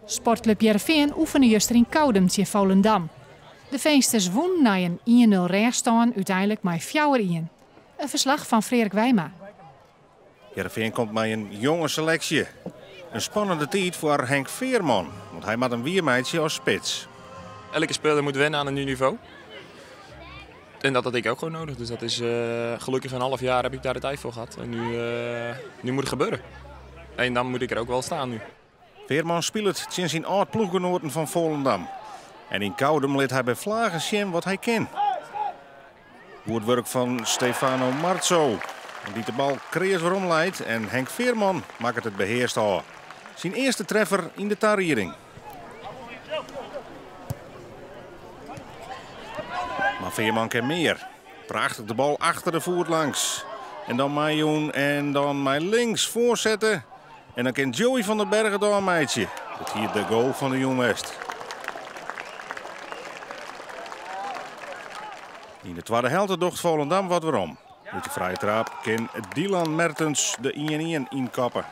Sportklup Hearrenfean oefene juster yn Koudum tsjin Volendam. De Feansters wûnen nei in 1-0 rêchstân úteinlik mei 4-1. In ferslach fan Freark Wijma. Hearrenfean komt mei in jonge seleksje. In spannende tiid foar Henk Veerman, want hy moat him wiermeitsje as spits. Elke speler moet wennen aan een nieuw niveau. En dat had ik ook gewoon nodig. Dus dat is gelukkig een half jaar heb ik daar de tijd voor gehad. En nu moet het gebeuren. En dan moet ik er ook wel staan nu. Veerman spilet tsjin syn âld-ploechgenoaten fan Volendam. En yn Koudum lit hy by vlagen sjen wat hy kin. Goed wurk fan Stefano Marzo. Dy't de bal kreas weromleit en Henk Veerman makket it behearst ôf. Syn earste treffer yn de tarieding. Mar Veerman kin mear. Prachtich de bal achter de foet langs. En dan mei jûn en dan mei links foarsette. En dan kin Joey van den Berg it ôfmeitsje. It hie de goal fan de jûn west. Yn de twadde helte docht Volendam wat werom. Ut de frije traap kin Dylan Mertens de 1-1 ynkoppe.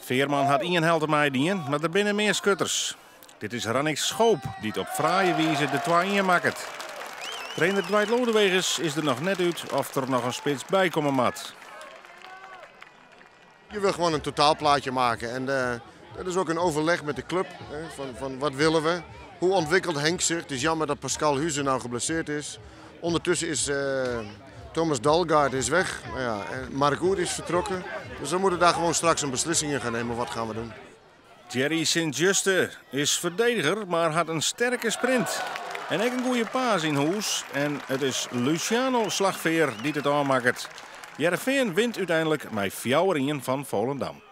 Veerman hat ien helte meidien, mar der binne mear skutters. Dit is Rannick Schoop dy't op fraaie wize de 2-1 makket. Trainer Dwight Lodeweges is der noch net út oft der noch in spits by komme moat. Je wil gewoon een totaalplaatje maken en dat is ook een overleg met de club. Hè, van wat willen we? Hoe ontwikkelt Henk zich? Het is jammer dat Pascal Huze nou geblesseerd is. Ondertussen is Thomas Dalgaard is weg. Nou ja, en Mark Oer is vertrokken. Dus we moeten daar gewoon straks een beslissing in gaan nemen. Wat gaan we doen? Jerry Sint-Juste is verdediger, maar had een sterke sprint. En ek in goede paas yn hûs. En it is Luciano Slagveer dy't it ôfmakket. Hearrenfean wint úteinlik mei 4-1 fan Volendam.